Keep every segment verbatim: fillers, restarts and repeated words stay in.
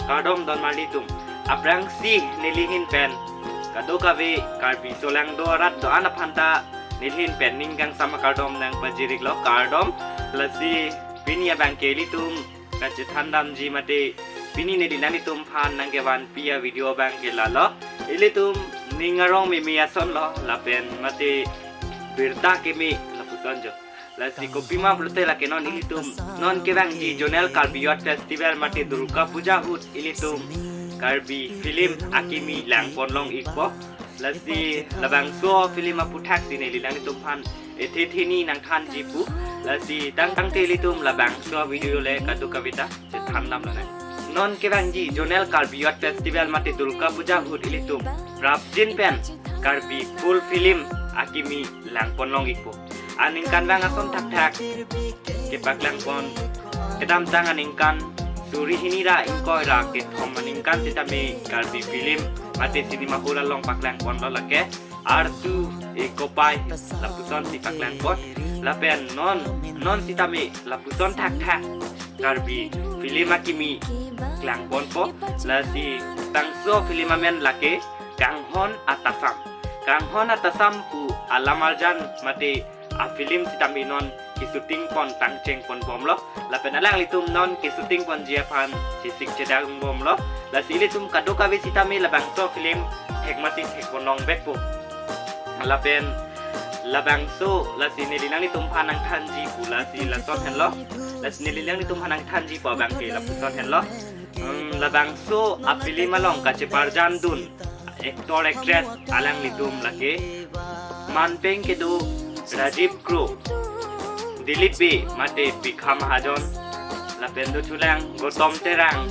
Kardom don marlitum. Aphrangsi neli ahin pen kadokave Karbi solangdo arat do-an aphan ta neli ahin pen ning kangsam akardom nangpajir-iklo, kardom. Lasi pini abangke ilitum kachethan damji mate pini neli nanglitum aphan nangkevanpi avideo abangke lalo. Ilitum ning arong meme asonlo lapen mate birta keme lapuson jo. Lasi kopima pulote lake non ilitum non kevangji Zonal Karbi Youth Festival mate Durga Puja ahut ilitum Karbi film akimi langpon long-ikpo. Lasi labangso film aputhaksi neli nanglitum aphan ethe theni nangthanji pu. Lasi tangtangte ilitum labangso video le kadokave ta chethan damlonang. Non kevangji Zonal Karbi Youth Festival mate Durga Puja ahut ilitum prapjin pen Karbi full film akimi langpon long-ikpo. Aningkanvang ason thakthak kepaklangpon, kedamtang aningkan suri hini ra ingkoi ra kethom aningkan sitame Karbi film mate cinema hall along paklangponlo lake Artu Ekopai lapusonsi paklangpon. Lapen non, non sitame lapuson thakthak Karbi film akimi klangponpo. Lasi bangso film amen lake Kanghon Atasam. Kanghon Atasam pu alam arjan mate afilm sitame non keshooting pon tangcheng ponbomlo. Lapen alanglitum non keshooting ponji aphan chesik chedangbomlo. Lasi ilitum kadokave sitame labangso film thekmasi thekpon longbekpo. Lapen labangso lasi neli nanglitum aphan nangthanji pu lasi lason henlo. Lasi neli nanglitum aphan nangthanji pu abangke lapuson henlo. Hmm, labangso afilm along kacheparjandun actor actress alanglitum lake manpeng kedo Rajiv Kro, Dilip Bey mate Bikha Mahajon, lapen dothulang Gautam Terang,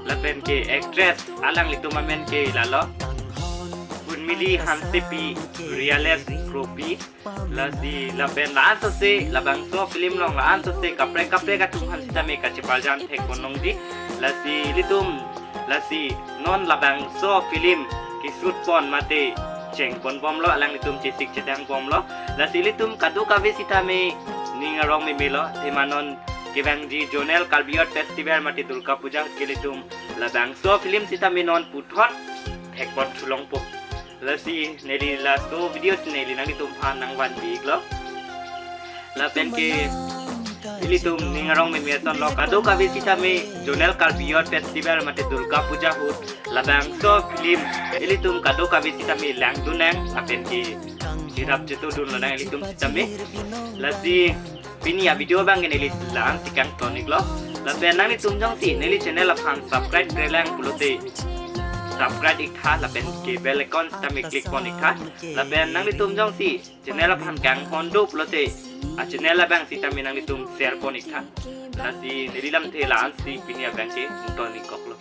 lapen ke actress alanglitum amen ke lalo Kunmili Hansepi, Realess Kropi, lasi lapen la-an sose labangso film along la-an sose kaprek kaprek atum aphan sitame kacheparjan thekpon longji. Lasi ilitum lasi non labangso film keshoot pon mate chengponbomlo, alanglitum chesik chedangbomlo. Lasi ilitum kadokave sitame ning arong memelo, thema non kevangji Zonal Karbi Youth Festival mate Durga Puja ahut ke ilitum labangso film sitame non puthot thekpon thulongpo. Lasi neli laso video si neli nanglitum aphan nangvanpi-iklo. Lapen ke ilitum ning arong meme asonlo, kadokave sitame Zonal Karbi Youth Festival mate Durga Puja ahut labangso film ilitum kadokave sitame langdunnang lapen ke cherap chetodunlonang ilitum sitame. Lasi pini avideo abangke neli la-ansi kangton-iklo. Lapen nanglitum jongsi neli channel aphan subscribe-krelang pulote subscribe-iktha lapen ke bell icon sitame click pon-iktha. Lapen nanglitum jongsi channel aphan kanghon do pulote achannel abang sitame nanglitum share pon-iktha. Lasi neli lamthe la-ansi pini abangke ton-ikkoklo.